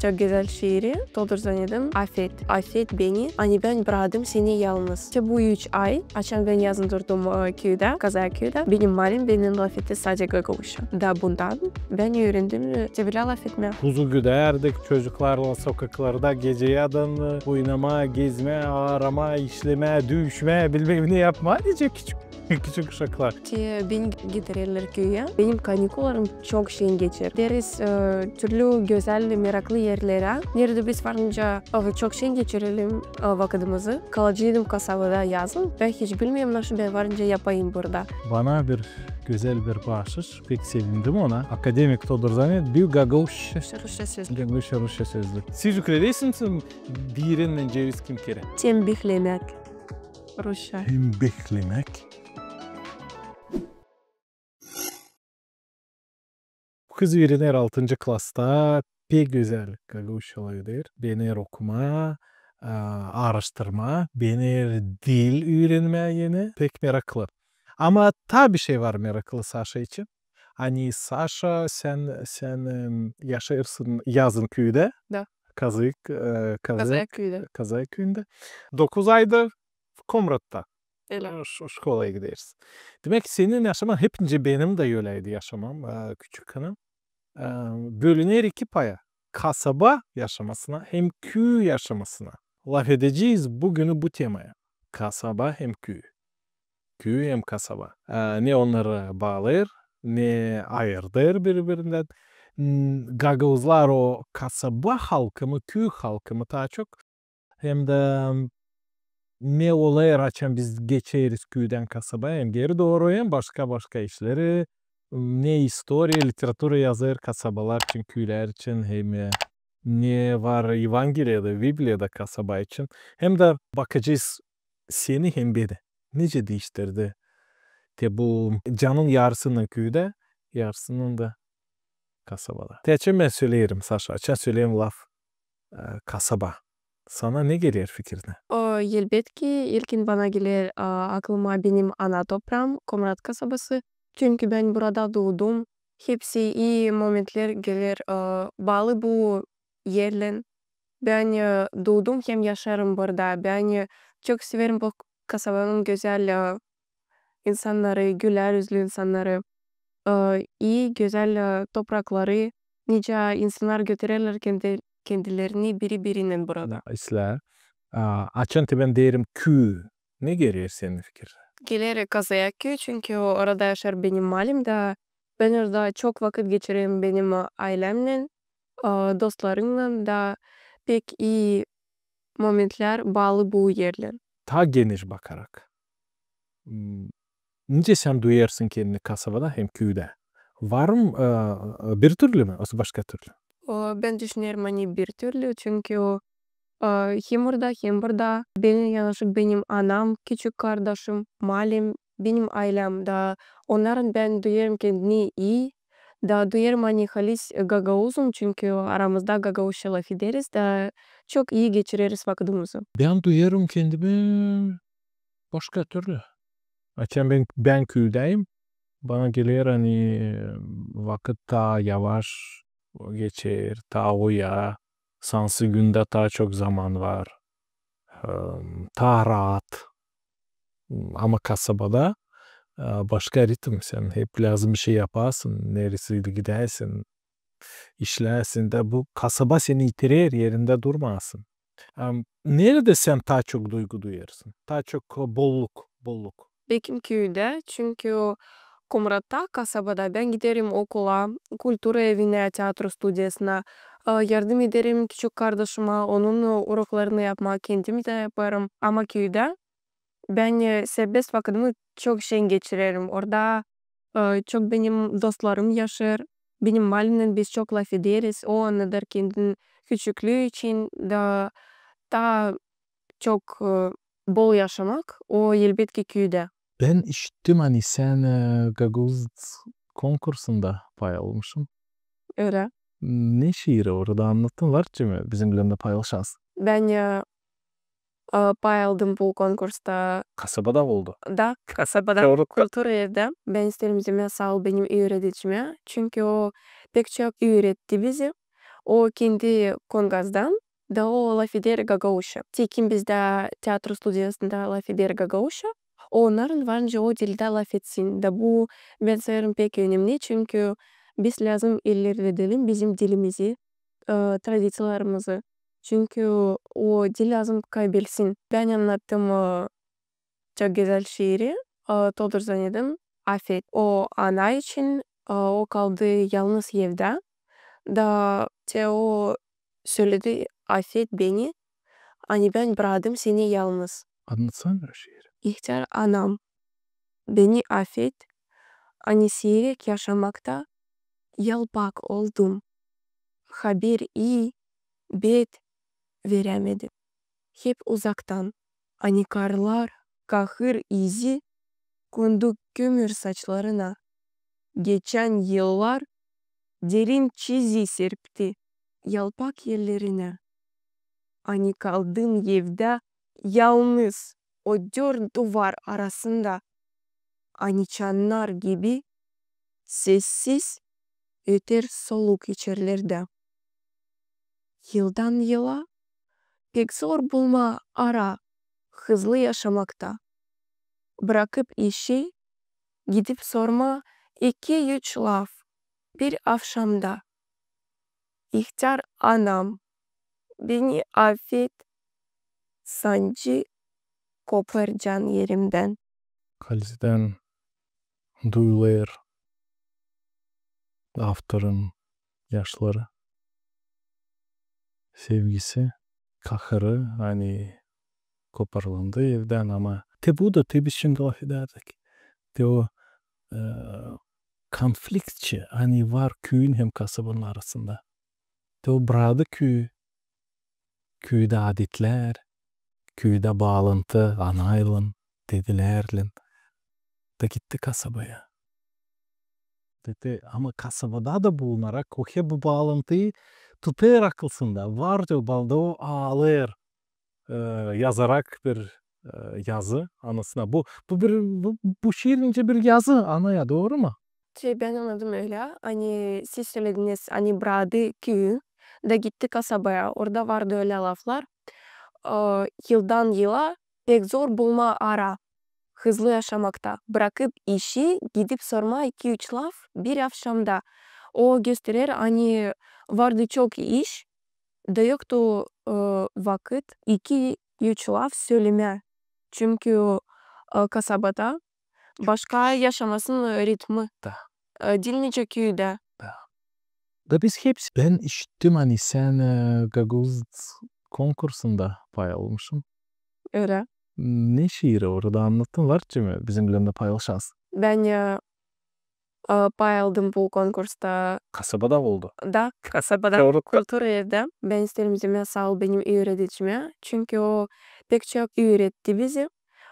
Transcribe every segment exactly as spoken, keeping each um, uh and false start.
pek gözäl şiiri, Todur Zanedin "Afet". Afet beni, ani bän brakmadım seni yalnız. İştä bu üç ay, açan bän yazın durdum, e, küüdä, Kazaya küüdä, benim malim bendän lafetti sadä gagauzça. Da bundan bän üürendim, e, severlär lafetmää. Huzur güdärdik çocuklarlan sokaklarda geceyädän, e, oynamaa, gezmää, aaramaa, işlemää, düüşmää, bilmäm ne yapmaa, nicä küçük küçük uşaklar. Te beni gidererlär küüyä. Benim kanikularım çok şen geçer. Gideriz, e, türlü gözäl, meraklı erlerä, neredä biz varınca, e, çok şen geçirelim, e, vakıdımızı. Kalaceydım kasabada yazın. Bän hiç bilmeerim, nasıl bän varınca yapayım burada. Bana bir gözäl bir baaşış, pek sevindim ona. Akademik Todur Zanet, bir gagauzça, rusça söz. Gagauzça, rusça sözlük. Siz ükredärsiniz, biirinnän ceviz kim kerä? Tembihlemäk. Rusça. Tembihlemäk. Bu kız üürener altıncı klasta, pek gözäl gagauzça lafeder, beener okumaa, a, aaraştırmaa, beener dil üürenmää eni, pek meraklı. Ama taa bir şey var meraklı Saşa için. Ani Saşa, sän, sän, em, yaşêêrsın yazın küüdä. Da. Kazaya, e, Kazaya, Kazaya küüdä. Kazaya küündä. Dokuz aydır Komratta. Ölä. Ş-, şkolaya gideriz. Demäk, senin yaşaman, hepinci benim dä öläydi yaşamam, e, küçükkän. E, bölüner iki paya. Kasaba yaşamasına hem küü yaşamasına. Lafedecez büün bu temaya. Kasaba hem küü. Küü hem kasaba. E, ne onnarı baalêêr, ne ayırêr biri-birindän. M, gagauzlar o kasaba halkı mı, küü halkı mı taa çok. Hem dä ne olêr, açan biz geçeriz küüdän kasabaya, hem geeri dooru, hem başka-başka işleri, ne istoriya, literatura yazêr kasabalar için, küülär için, hem, e, ne var Evangeliyada, Bibliyada kasaba için. Hem dä bakacez seni hem beni. Nicä diiştirdi te bu canın yarısını küüdä, yarısını da kasabada. Te açan bän söleerim, Saşa, açan söleerim laf, e, kasaba. Sana ne geler fikirinä? O, elbetki, ilkin bana geler, a, aklıma benim ana topraam, Komrat kasabası. Çünkü bän burada duudum. Hepsi ii momentlär geler, a, baalı bu erlän. Bän, e, duudum hem yaşêêrım burada. Bän, e, çok severim bu kasabanın gözäl, e, insannarı, gülär üzlü insannarı, e, ii, gözäl, e, toprakları, nicä insannar götürerlär kendi-, kendilerini biri-birinnän burada. İslää. A, açan te bän deerim küü, ne geler senin fikirinä? Geler Kazaya küü, çünkü orada yaşêêr benim malim da, bän orada çok vakıt geçirerim benim, e, aylämnän, e, dostlarımnan da pek ii momentlär baalı bu erlän. Taa geniş bakarak. M, nicä sän duyêrsın kendini kasabada hem küüdä? Var mı, e, bir türlü mü, osa başka türlü? O, bän düşünerim, ani bir türlü, çünkü o, e, hem orada, hem burada. Beni yanaşêr benim anam, küçük kardaşım, malim, benim ayläm da, onnarın bän duyêrım kendini ii, da duyêrım, ani halis gagauzum, çünkü aramızda gagauzça lafederiz da çok ii geçireriz vakıdımızı. Bän duyêrım kendimi başka türlü. Açan bän, bän küüdäyim, bana geler, ani vakıt taa yavaş geçer, taa oya, sansı gündä taa çok zaman var, em, taa raat. Ama kasabada, e, başka ritim, sän hep lääzım bir şey yapasın, neresä gidäsin, işlääsin da bu kasaba seni itirer, erindä durmaasın. Em, neredä sän taa çok duygu duyêrsın? Taa çok bolluk, bolluk. Bekim küüdä, çünkü o Komratta, kasabada bän giderim okula, kultura evinä, teatro studiyasına, e, yardım ederim küçük kardaşıma, onun uroklarını yapmaa, kendim dä yapêrım. Ama küüdä bän, e, serbest vakıdımı çok şen geçirerim. Orada, e, çok benim dostlarım yaşêêr. Benim malimnän biz çok lafederiz. O annadêr kendin küçüklüü için da taa çok, e, bol yaşamak, o, elbetki, küüdä. Bän işittim, ani sän, e, gagauz konkursunda pay almışın. Ölä. Ne şiiri orada annattın, var mı bizimnän dä paylaşasın? Bän, e, e, pay aldım bu konkursta. Kasabada oldu. Da, kasabada. Doğru. Kultura evdä. Bän isteerim demää saa ol benim üüredicimä, çünkü o pek çok üüretti bizi. O kendi Kongazdan, da o lafeder gagauzça. Te kim bizdä teatro studiyasında lafeder gagauzça, onnarın var nicä o dildä lafetsin. Da bu, bän sayêrım, pek önemni, çünkü biz lääzım ilerledelim bizim dilimizi, e, tradiţiyalarımızı. Çünkü o dil lääzım kaybelsin. Bän annattım, e, çok gözäl şiiri, e, Todur Zanedin "Afet". O ana için, e, o kaldı yalnız evdä. Da te o söledi: "Afet beni, ani bän bradım seni yalnız". Annatsana o şiiri. İhtär anam, beni afet, ani siirek yaşamakta yalpak oldum. Haber, ii bet verämedim. Hep uzaktan, ani karlar, kahır izi kondu kömür saçlarına. Geçän yıllar derin çizi serpti yalpak ellerinä. Ani kaldım evdä yalnız, o dört duvar arasında. Ani çannar gibi sessiz öter soluk içerlerdä. Yıldan yıla pek zor bulmaa ara hızlı yaşamakta. Brakıp işi, gidip sormaa iki-üç laf bir avşamda. İhtär anam, beni afet, sancı kopêr can erimdän. Halizdän duyulêr avtorun yaşları, sevgisi, kahırı, ani koparlandı evdän, ama te bu da, te biz şindi lafedärdik. Te o, e, konfliktçi, ani var küüyün hem kasabanın arasında. Te o bradı küüyü, küüdä adetlär, küüdä baalantı anaylan, dedilärlän. Da gitti kasabaya. Dedi, ama kasabada da bulunarak o hep bu baalantıyı tutêr akılsında. Var diyor, balda o aalêêr, e, yazarak bir, e, yazı anasına. Bu, bu bir, bu, bu şiir nicä bir yazı anaya, dooru mu? Şey, bän annadım ölä, ani siz sölediniz, ani bradı küüyü da gitti kasabaya, orada vardı ölä laflar. E, yıldan yıla pek zor bulmaa ara hızlı yaşamakta. Brakıp işi, gidip sormaa iki-üç laf bir avşamda. O gösterer, ani vardı çok iş, da yoktu, e, vakıt iki-üç laf sölemää. Çünkü, e, kasabada başka yaşamasın ritmi. Da. E, diil nicä küüdä. Da. Da biz hepsi, bän işittim, ani sän, e, gagauz konkursunda pay almışın. Ölä. Ne şiiri orada annattın, var mı bizimnän dä paylaşasın? Bän, e, e, pay aldım bu konkursta. Kasabada oldu. Da, kasabada. Doğru. Kultura evdä. Bän isteerim demää saa ol benim üüredicimä, çünkü o pek çok üüretti bizi.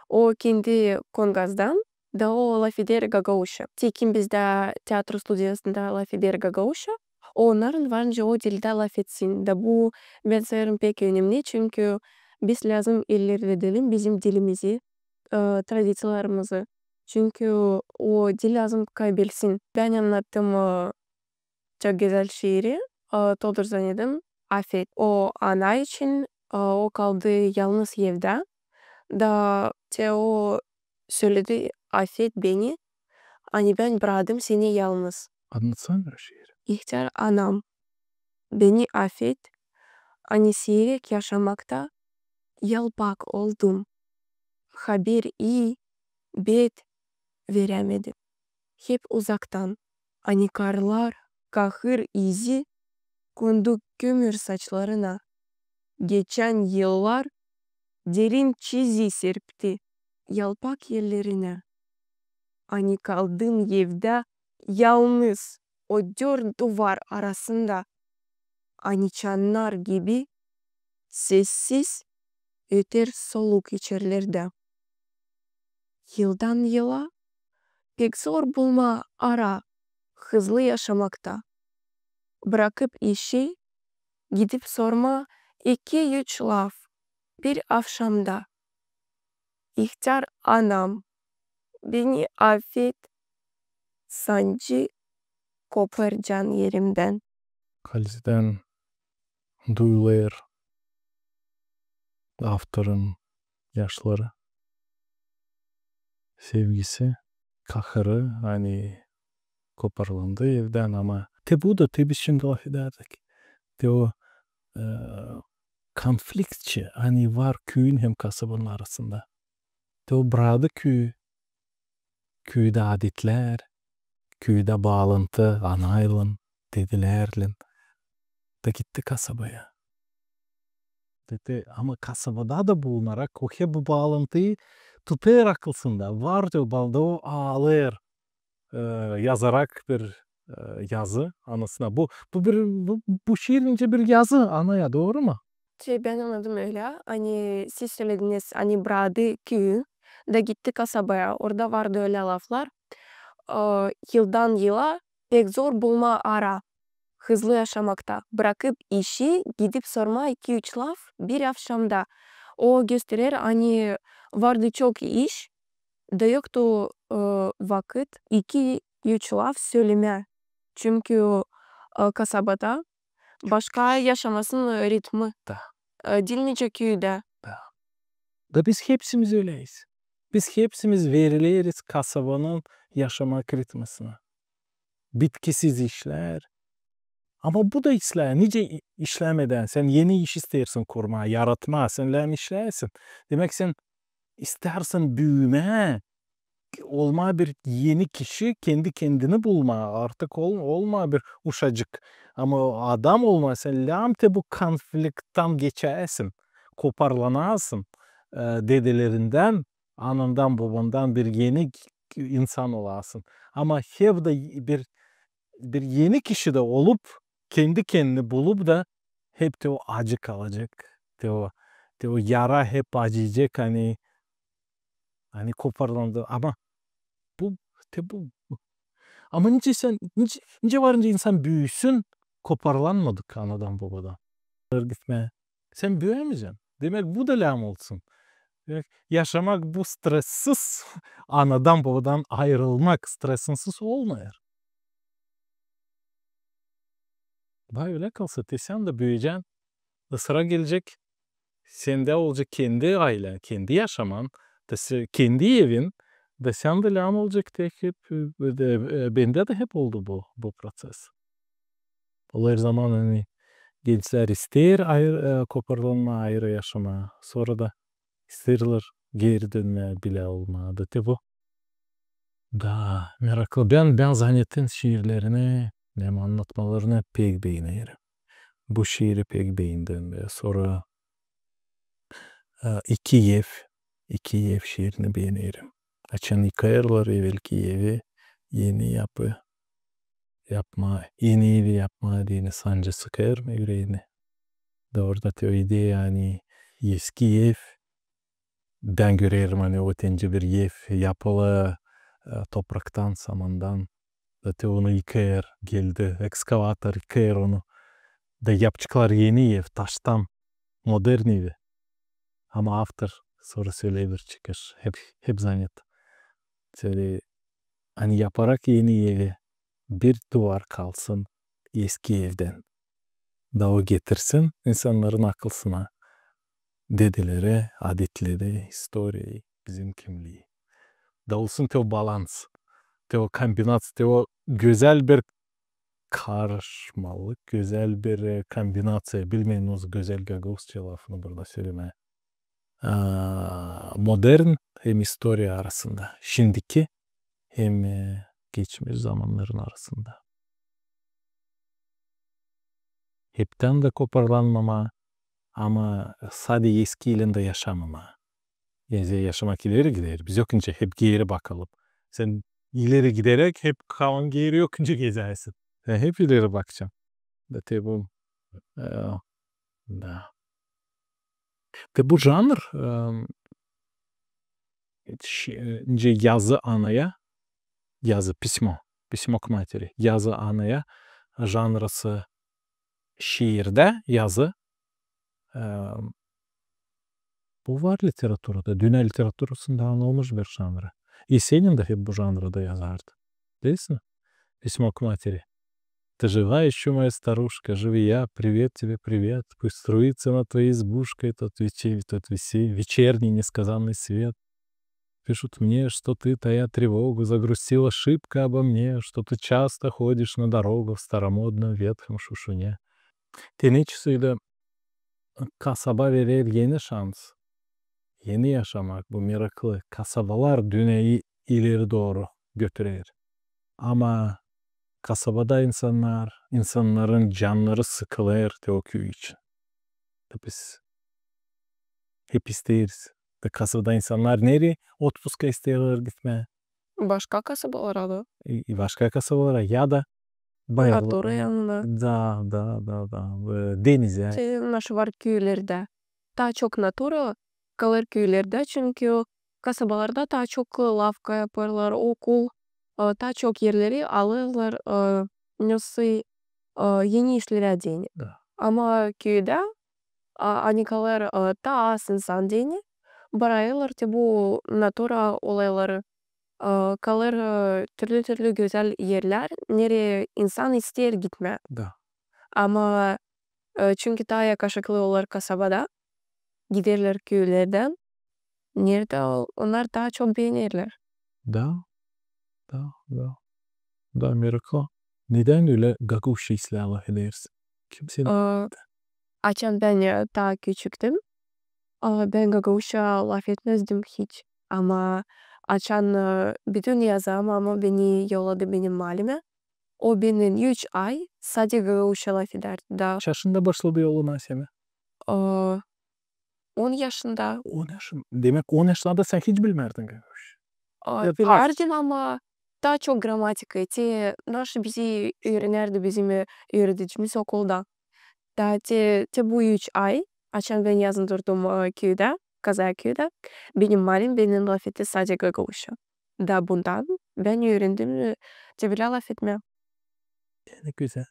O kendi Kongazdan, da o lafeder gagauzça. Te kim bizdä teatro studiyasında lafeder gagauzça, onnarın var nicä o dildä lafetsin. Da bu, bän sayêrım, pek önemni, çünkü biz lääzım ilerledelim bizim dilimizi, e, tradiţiyalarımızı. Çünkü o dil lääzım kaybelsin. Bän annattım, e, çok gözäl şiiri, e, Todur Zanedin "Afet". O ana için, e, o kaldı yalnız evdä. Da te o söledi: "Afet beni, ani bän bradım seni yalnız". Annatsana o şiiri. İhtär anam, beni afet, ani siirek yaşamakta yalpak oldum. Haber, ii bet verämedim. Hep uzaktan, ani karlar, kahır izi kondu kömür saçlarına. Geçän yıllar derin çizi serpti yalpak ellerinä. Ani kaldım evdä yalnız, o dört duvar arasında. Ani çannar gibi sessiz öter soluk içerlerdä. Yıldan yıla pek zor bulmaa ara hızlı yaşamakta. Brakıp işi, gidip sormaa iki-üç laf bir avşamda. İhtär anam, beni afet, sancı kopêr can erimdän. Halizdän duyulêr avtorun yaşları, sevgisi, kaharı, ani koparlandı evdän, ama te bu da, te biz şindi lafedärdik. Te o, e, konfliktçi, ani var küüyün hem kasabanın arasında. Te o bıraktı küüyü, küüdä adetlär, küüdä baalantı anaylan, dedelärlän. Da gitti kasabaya. Dedi, ama kasabada da bulunarak o hep bu baalantıyı tutêr akılsında. Var diyor, balda o aalêêr, e, yazarak bir, e, yazı anasına. Bu, bu bir, bu, bu şiir nicä bir yazı anaya, dooru mu? Şey, bän annadım ölä, ani siz sölediniz, ani bıraktı küüyü da gitti kasabaya, orada vardı ölä laflar. E, yıldan yıla pek zor bulmaa ara hızlı yaşamakta. Bırakıp işi, gidip sormaa iki-üç laf bir akşamda. O gösterer, ani vardı çok iş, da yoktu, e, vakıt iki-üç laf sölemää. Çünkü, e, kasabada başka yaşamasın ritmi. Da. E, diil nicä küüdä. Da. Da biz hepsimiz öleyiz. Biz hepsimiz verileriz kasabanın yaşamak ritmasına. Bitkisiz işlär. Ama bu da islää, nicä i-, işlämedän, sän eni iş isteersin kurmaa, yaratmaa, sän lääm işlääsin. Demäk, sän isteersin büümää, olmaa bir eni kişi, kendi-kendini bulmaa, artık ol-, olmaa bir uşacık. Ama adam olmaa, sän lääm te bu konflikttan geçäsin, koparlanasın, e, dedelerindän, anandan, bobandan bir eni insan olasın. Ama hep dä bir, bir eni kişi dä olup, kendi-kendini bulup da hep te o acı kalacek. Te o, te o yara hep acıyacek, ani, ani koparlandı. Ama bu, te bu. Ama nicä sän, nicä, nicä var nicä insan büüsün, koparlanmadık anadan, bobadan. Gitmää. Sän büüyämeyecän. Demäk, bu da lääm olsun. Demäk, yaşamak bu stressiz, anadan, bobadan ayırılmak stressinsiz olmêêr. Vay, ölä kalsa, te sän dä büüyecän, da sıra gelecek, sendä olacek kendi aylän, kendi yaşaman, da se-, kendi evin, da sän dä lääm olacek te hep, e, de, e, bendä dä hep oldu bu, bu proţes. Olêr zaman, ani gençlär isteer ayır, e, koparlanmaa, ayırı yaşamaa. Sora da isteerlär geeri dönmää, bilä olmaa. Da te bu. Da, meraklı. Bän, bän Zanettin şiirlerini hem annatmalarını pek beenerim. Bu şiiri pek beendim. Ve sora, e, İki ev, İki ev şiirini beenerim. Açan yıkêêrlar evelki evi, eni yapı yapmaa, eni evi yapmaa deyni sancı sıkêr mı üreeni. Da orada te o ideya, ani eski ev, bän görerim, ani o tän nicä bir ev yapılı, e, topraktan, samandan. Da te onu yıkêêr, geldi ekskavator, yıkêêr onu. Da yapaceklar eni ev, taştan, modern evi. Ama avtor sora söleer bir çıkış. Hep, hep Zanet. Söleer, ani yaparak eni evi, bir duvar kalsın eski evdän. Da o getirsin insannarın akılsına dedeleri, adetleri, istoriyayı, bizim kimliyi. Da olsun te o balans, te o kombinaţiya, te o gözäl bir karışmalık, gözäl bir, e, kombinaţiya. Bilmeerim nasıl gözäl gagauzça lafını burada sölemää. A, modern hem istoriya arasında, şindiki hem, e, geçmiş zamannarın arasında. Heptän dä koparlanmamaa, ama sade eskiylän dä yaşamamaa. Gezä yaşamak ileri gider. Biz yok nicä hep geeri bakalım. Sän ileri gideräk hep kalan geeri yok nicä gezäsin. Sän hep ileri bakacan. Da te bu, e, da. Te bu janr, e, şi-, e, nicä yazı anaya, yazı, письмо, письмо к матери, yazı anaya janrası şiirdä yazı, e, bu var literaturada, dünnä literaturasında anılmış bir janrı. Esenin dä hep bu janrada yazardı. Diilsin? «Письмо к матери». Ты жива ещё, моя старушка, живи я, привет тебе, привет. Пусть струится над твоей избушкой тот вече-, тот весе-, вечерний несказанный свет. Пишут мне, что ты, тая тревогу, загрустила шибко обо мне, что ты часто ходишь на дорогу в старомодном ветхом шушуне. Te neçin söyle, kasaba verer eni şans. Eni yaşamak, bu meraklı. Kasabalar dünneyi ileri dooru götürer. Ama kasabada insannar, insannarın cannarı sıkılêr te o küü için. Da biz hep isteeriz. Da kasabada insannar nereyi otpuska isteerlär gitmää? Başka kasabalara da. E, e, başka kasabalara ya da bayırlı. Natura yanına. Da, da, da, da. E, denizä. Te naşı var küülerdä. Taa çok natura kalêr küülerdä, çünkü o kasabalarda taa çok lafka yapêrlar, okul, e, taa çok erleri alêrlar, e, nasıl, e, eni işlerä deyni. Da. Ama küüdä, a, ani kalêr, e, taa az insan deyni, barayêrlar te bu natura olayları, e, kalêr, e, türlü-türlü gözäl erlär, nereyi insan isteer gitmää. Da. Ama, e, çünkü taa yakaşıklı olêr kasabada, giderlär küülerdän, neredä o-, onnar taa çok beenerlär. Da, da, da. Da, meraklı. Nedän ölä gagauzça islää lafedersin? Kim seni... Aa, açan bän, e, taa küçüktüm, aa, bän gagauzça lafetmäzdim hiç. Ama açan, e, bütün yazı mama beni yolladı benim malimä, o bennän üç ay sade gagauzça lafedärdi. Da. Kaç yaşında başladı yoluna seni? Aa, on yaşında. On yaşın-, demäk, on yaşında sän hiç bilmärdin gagauzça? Aa, bilärdim, ama taa çok gramatika. Te naşı bizi üürenärdi bizim, e, üüredicimiz okulda. Da te, te bu üç ay, açan bän yazın durdum, e, küüdä, kazaa küüdä, benim malim bennän lafetti sade gagauzça. Da bundan bän üürendim, e, te bölä lafetmää. Ne gözäl.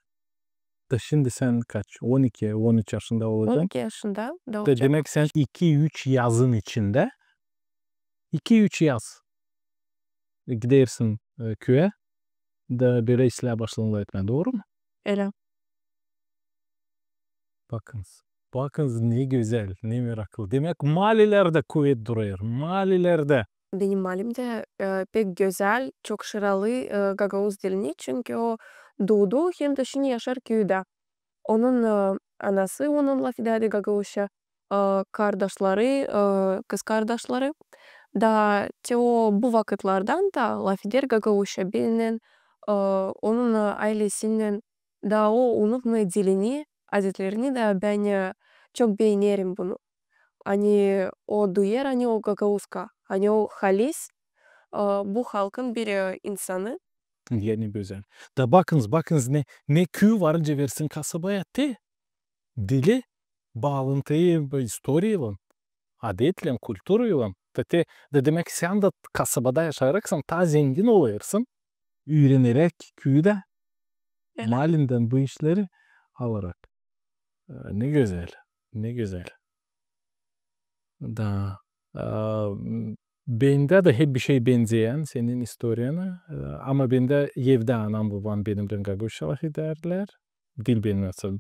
Da şindi sän kaç? On iki, on üç yaşında olacan. On iki yaşında da olacan. Da demäk, sän iki-üç yazın içindä, iki-üç yaz gidersin, e, küüyä, da bölä islää başladın lafetmää, dooru mu? Ölä. Bakınız, bakınız, ne gözäl, ne meraklı. Demäk, malilerdä kuvet durêr, malilerdä. Benim malim dä, e, pek gözäl, çok şaralı, e, gagauz dilini, çünkü o duudu hem dä şindi yaşêêr küüdä. Onun, e, anası onun lafedärdi gagauzça, e, kardaşları, e, kızkardaşları. Da te o bu vakıtlardan da lafeder gagauzça bennän, e, onun, e, aylesinnän. Da o unutmêêr dilini, adetlerini, da bän, e, çok beenerim bunu. Ani o duyêr, ani o gagauzka, ani o halis, e, bu halkın bir, e, insanı. Ya ne gözäl. Da bakınız, bakınız, ne, ne küü var nicä versin kasabaya, te dili baalantıyı bu istoriyaylan, adetlän, kulturaylan. Da te, da demäk, sän dä kasabada yaşayaraksan, taa zengin olêrsın, üüreneräk küüdä, malimdän bu işleri alarak. E, ne gözäl, ne gözäl. Da, e, m, bendä dä hep bir şey benzeyän senin istoriyana, e, ama bendä evdä anam-bobam benimdän gagauzça lafedärdilär. Diil benim, nasıl,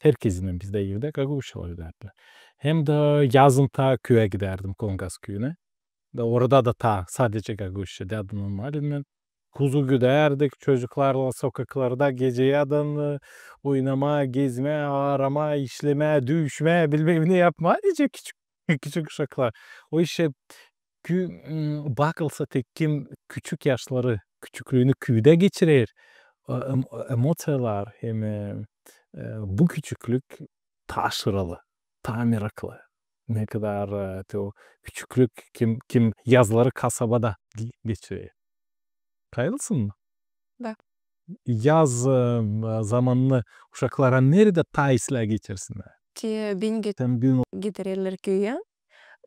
herkezinnän bizdä evdä gagauzça lafedärdilär. Hem dä yazın taa küüyä gidärdim, Kongaz küüyünä. Da orada da taa sadecä gagauzça, dädumnan, malimnän. Kuzu güdärdik, çocuklarla sokaklarda geceyädän, e, oynamaa, gezmää, aaramaa, işlemää, düüşmää, bilmäm ne yapmaa, nicä küçük, küçük uşaklar. O işä kü-, m, bakılsa, te kim küçük yaşları, küçüklüünü küüdä geçirer, e, em-, emosiyalar hem, e, e, bu küçüklük taa şaralı, taa meraklı. Ne kadar, e, te o küçüklük, kim, kim yazları kasabada ge-, geçirer. Kayılsın mı? Da. Yaz, e, zamanını uşaklara neredä taa islää geçirsinnär? Te beni ge-, sen gün gidererlär küüyä.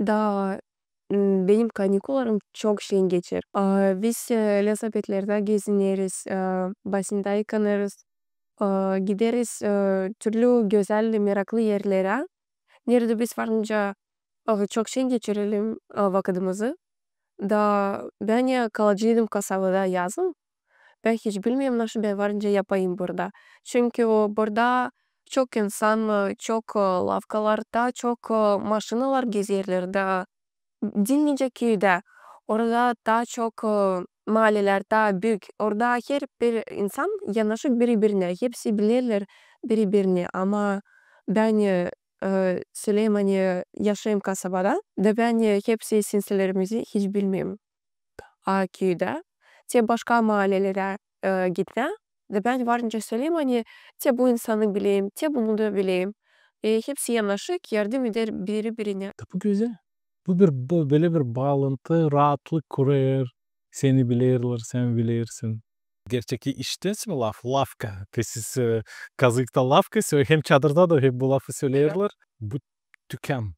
Da, m, benim kanikullarım çok şen geçer. A, biz, e, lezapetlerda gezineriz, e, basinda yıkanêrız, e, gideriz, e, türlü gözäl, meraklı erlerä. Neredä biz varınca, e, çok şen geçirelim, e, vakıdımızı. Da bän kalaceydım kasabada yazın. Bän hiç bilmeerim, naşı bän var nicä yapayım burada. Çünkü o burada çok insan, e, çok, e, lafkalar, taa çok, e, maşinalar gezerlär da diil nicä küüdä. Orada taa çok, e, maalelär taa büük. Orada herbir insan yanaşık biri-birinä, hepsi bilerlär biri-birini. Ama bän, e, e, söleerim, ani yaşêêrım kasabada, da bän, e, hepsi isimlerimizi hiç bilmeerim. A küüdä, te başka maalelerä, e, gitmää, da bän var nicä söleerim, ani te bu insanı bilerim, te bunu da bilerim. E, hepsi yanaşık, yardım eder biri-birinä. Da bu gözäl. Bu bir, bu, bölä bir baalantı, raatlık kurêr. Seni bilerlär, sän bilersin. Gerçek iştä mi laf, lafka? Te siz, e, Kazıkta lafka sö-, hem çadırda da hep bu lafı söleerlär. Bu tükän.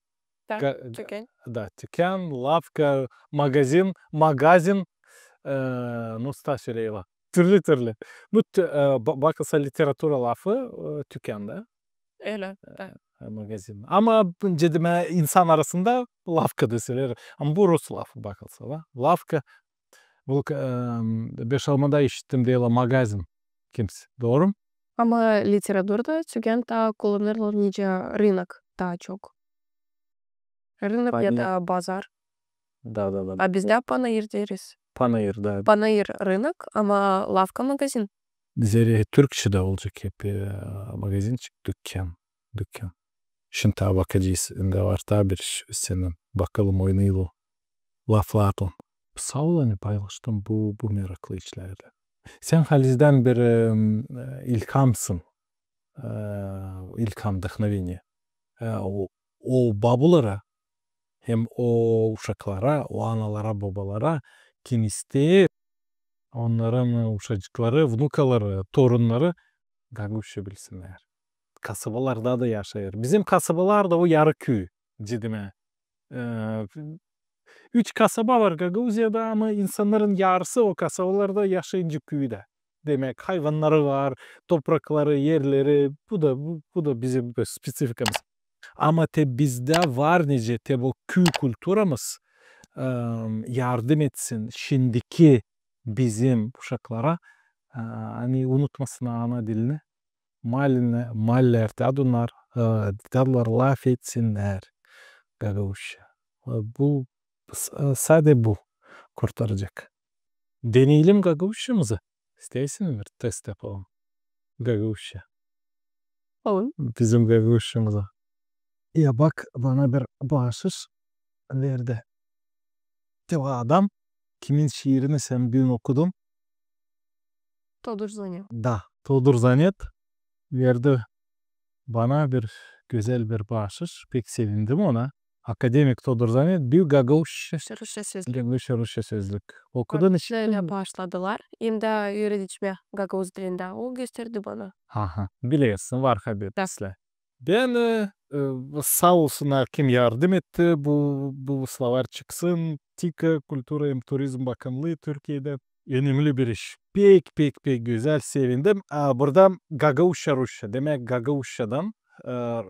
Da, Ga-, tükän. Da, tükän, lafka, magazin, magazin, e, nasıl taa söleerlär. Türlü-türlü. Bu tü-, e, ba-, bakılsa literatura lafı, e, tükän da. Ölä, da. E, magazin. Ama, nicä demää, insan arasında lafka da söleer. Ama bu rus lafı bakılsa, da. Lafka, bu, e, Beşalmada işittim, deerlär magazin. Kimsä. Dooru mu? Ama literaturada tükän taa kullanêrlar nicä rınak taa çok. Rınak ya da bazar. Da, da, da. A bizdä panair deeriz. Panair, da. Panair, rınak, ama lafka, magazin. Zerä türkçedä olacek hep, e, magazinçik, dükän, dükän. Şindi taa bakacez, indä var taa bir iş senin. Bakalım, oynêêrlar laflarlan. Saa ol, ani paylaştın bu, bu meraklı işlärlän. Sän halizdän bir, e, ilhamsın. E, ilham, вдохновение. E, o, o babulara, hem o uşaklara, o analara, bobalara, kim isteer, onnarın uşacıkları, vnukaları, torunnarı gagauzça bilsinnär. Kasabalarda da yaşêêr. Bizim kasabalar da o yarı küü, ciddi. E, üç kasaba var Gagauziyada, ama insannarın yarısı o kasabalarda yaşêêr, nicä küüdä. Demäk, hayvannarı var, toprakları, erleri, bu da, bu, bu da bizim spesifikamız. Ama te bizdä var nicä, te bu küü kulturamız, e, yardım etsin şindiki bizim uşaklara, e, ani unutmasın ana dilini. Maallä, maallä, te onnar, e, te onnar lafetsinnär gagauzça. E, bu, s-, e, sade bu kurtaracek. Deneyelim gagauzçamızı. İsteersin bir test yapalım? Gagauzça. Olur. Bizim gagauzçamızı. Ya bak, bana bir baaşış verdi. Te o adam, kimin şiirini sän büün okudun? Todur Zanet. Da, Todur Zanet verdi bana bir gözäl bir baaşış. Pek sevindim ona. Akademik Todur Zanet, büük gagauzça, rusça sözlük. Gagauzça, rusça sözlük. Okudun mu? Şöylä başladılar. Hem dä üüredecäm gagauz dilindä. O gösterdi bana. Aha, bilersin, var haberi bizdä. Bän, e, e, saa olsunnar, kim yardım etti, bu, bu slovar çıksın. TİKA, Kultura hem Turizm Bakannıı Türkiyedä. Önemli bir iş. Pek, pek, pek gözäl, sevindim. A, burada gagauzça, rusça. Demäk, gagauzçadan, e,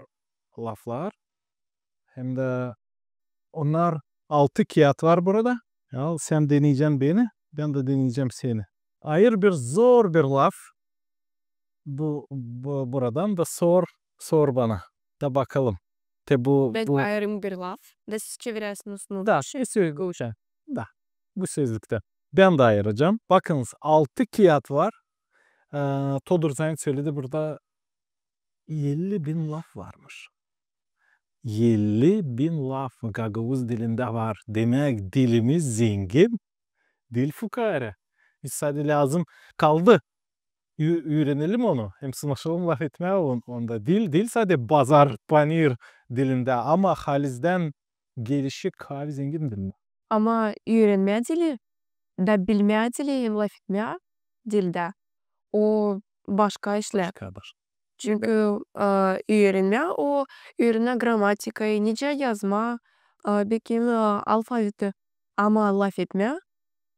laflar. Hem dä onnar altı kiyat var burada. Ya, sän deneyecän beni, bän dä deneyecäm seni. Ayır bir zor bir laf. Bu, bu, buradan da sor, sor bana. Da bakalım. Te bu, bän bu ayırım bir laf. Da siz çevirersiniz. Da, şey söyleyecäm. Da. Bu sözlüktä. Bän dä ayıracam. Bakınız, altı kiyat var. E, Todur Zanet söledi, burada elli bin laf varmış. Elli bin laf gagauz dilindä var. Demäk, dilimiz zengin, diil fukara. Biz sade lääzım kaldı ü-, üürenelim onu. Hem sınaşalım lafetmää on-, onda. Diil, diil sade bazar, panair dilindä, ama halizdän gelişik, halizdän zengin dil. Ama üürenmää dili, da bilmää dili hem lafetmää dildä, o başka işlär. Başka, başka. Çünkü, e, üürenmää, o üürenmää gramatikayı, nicä yazmaa, e, bekim, e, alfaviti. Ama lafetmää,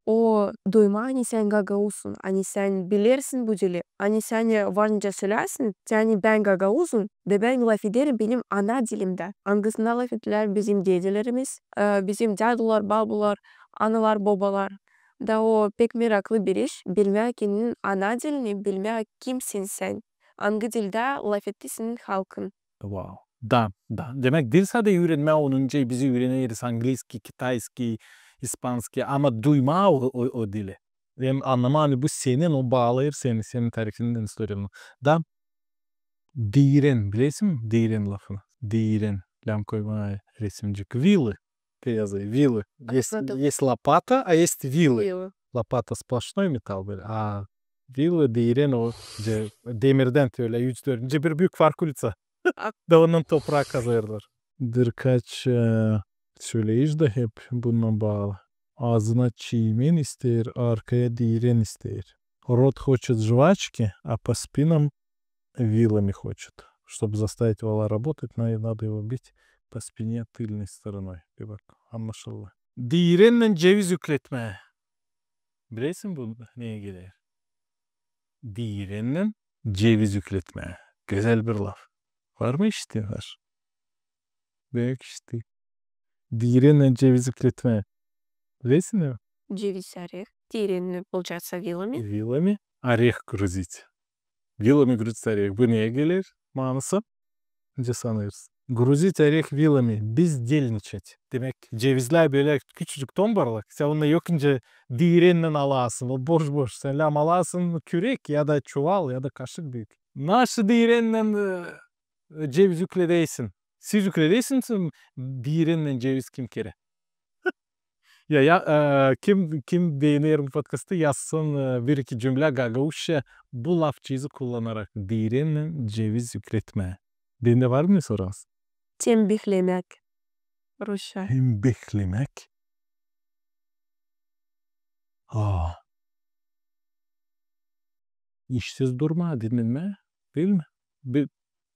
o duymaa, ani sän gagauzsun, ani sän bilersin bu dili, ani sän, e, var nicä sölärsin, ani bän gagauzum, da bän lafederim benim ana dilimdä, angısında lafettilär bizim dedelerimiz, e, bizim dädular, babular, analar, bobalar. Da o pek meraklı bir iş, bilmää kendinin ana dilini, bilmää kimsin sän, angı dildä lafetti senin halkın. Wow. Da, da. Demäk, diil sade üürenmää onu, nicä biz üüreneriz angliski, kitayski, ispanski, ama duymaa o, o, o dili. Hem annamaa, ani bu senin, o baalêêr seni, senin tarifindän, istoriyandan. Da diiren, bilersin mi diiren lafını? Diiren, lääm koymaa resimcik. Villı. Te yazêr, villı. Есть, есть лопата, а есть вилы. Вилы. Лопата сплошной металл bölä. A villı, diiren o, nicä demirdän te ölä üç, dört, nicä bir büük farkuliţa. Da ondan topraa kazêrlar. Birkaç, e, söleyiş dä hep bununnan baalı. Aazına çiimen isteer, arkaya diiren isteer. Рот хочет жвачки, а по спинам вилами хочет. Чтобы заставить вала работать, на-, надо его бить по спине тыльной стороной. Bir bak, annaşıldı. Diirennän ceviz ükletmää. Bilersin mi bunu, neyä geler? Diirennän ceviz ükletmää. Gözäl bir laf. Var mı işittiin? Var. Büük işti. Diirennän ceviz ükletmää. Bilersin mi? Ceviz, орех. Diirennän, получается, вилами. Вилами. Орех грузить. Вилами грузить орех. Bu neyä geler maanası? Nicä sanêrsın? Грузить орех вилами. Бездельничать. Demäk, cevizlär bölä küçücük tombarlak. Sän onu yok nicä diirennän alasın. O boş-boş. Sän lääm alasın kürek ya da çuval ya da kaşık büük. Naşı diirennän, e, ceviz ükledäsin. Siz ükledäsiniz mi diirennän ceviz kim kerä? Ya, ya, e, kim, kim beener bu podkastı, yazsın, e, bir-iki cümlä gagauzça bu lafçıızı kullanarak, diirennän ceviz ükletmää. Bendä var mı sorunuuz? Tembihlemäk. Rusça. Tembihlemäk. Aa. İşsiz durmaa, dinnenmää, diil mi? Bi-,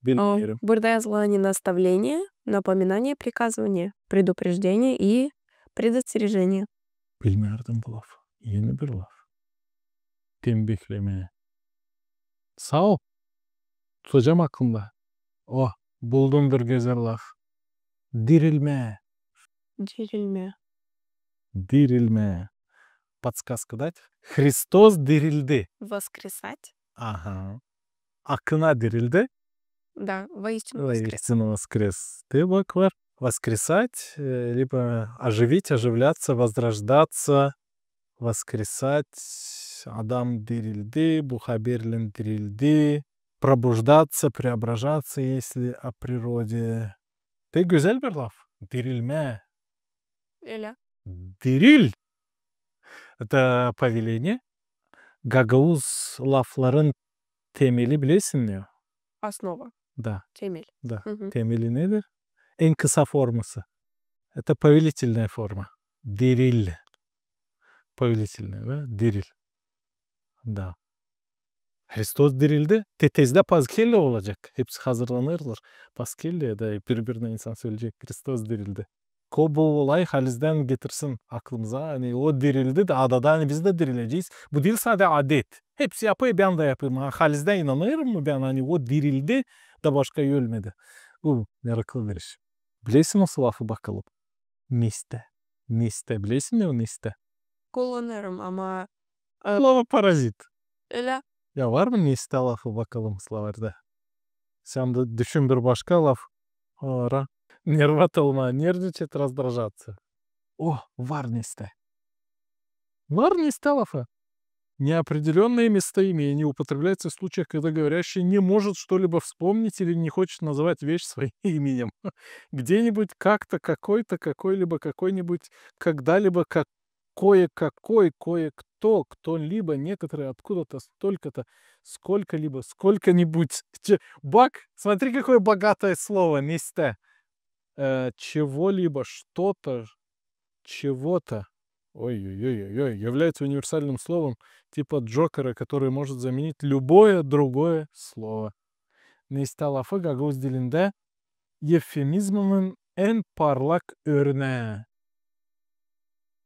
bilmeerim. Burada yazılı, ani наставление, напоминание, приказывание, предупреждение и предостережение. Bilmärdim bu lafı. Eni bir laf. Tembihlemää. Saa ol. Tutacam aklımda. O, buldum bir gözäl laf. Dirilmää. Dirilmää. Dirilmää. Подсказка дать? Христос диrildi. Воскресать. Aha. Akına dirildi. Да, воистину воскрес. Воистину воскрес. Te bak, var. Воскресать, e, либо оживить, оживляться, возрождаться, воскресать, adam dirildi, bu haberlän dirildi, пробуждаться, преображаться, если о природе. Te gözäl bir laf. Dirilmää. Ölä. Diril. Это повеление. Gagauz lafların temeli bilersin ne? Основа. Da. Temel. Da. Temeli nedir? En kısa forması. Это повелительная форма. Diril. Повелительная, да? Diril. Da. Hristos dirildi. Te tezdä Paskellä olacek. Hepsi hazırlanêrlar. Paskellä da biri-birinä insan söleyecek: Hristos dirildi. Ko bu olay halizdän getirsin aklımıza, ani o dirildi dä, adada ani biz dä dirilecez. Bu diil sade adet. Hepsi yapêr, bän dä yapêrım. Ha, halizdän inanêrım mı bän, ani o dirildi da başka ölmedi? Bu meraklı bir iş. Bilersin o lafı bakalım? Neste. Neste. Bilersin ne o neste? Kullanêrım, ama Слово-паразит. Ölä. Ya var mı neste lafı bakalım slovarda? Sän dä düşün bir başka laf. Ara. Нервировать olmaa, нервничать, раздражаться. O, var neste. Var neste lafı. Неопределённое местоимение употребляется в случаях, когда говорящий не может что-либо вспомнить или не хочет называть вещь своим именем. Где-нибудь, как-то, какой-то, какой-либо, какой-нибудь, когда-либо, как кое-какой, кое-кто, кто-либо, некоторые, откуда-то, столько-то, сколько-либо, сколько-нибудь. Че-, бак, смотри, какое богатое слово, нестэ. Э, чего-либо, что-то, чего-то. Ой-ой-ой-ой-ой, является универсальным словом, типа джокера, который может заменить любое другое слово. Нестэ lafı gagauz dilindä evfemizmların en parlak örnää.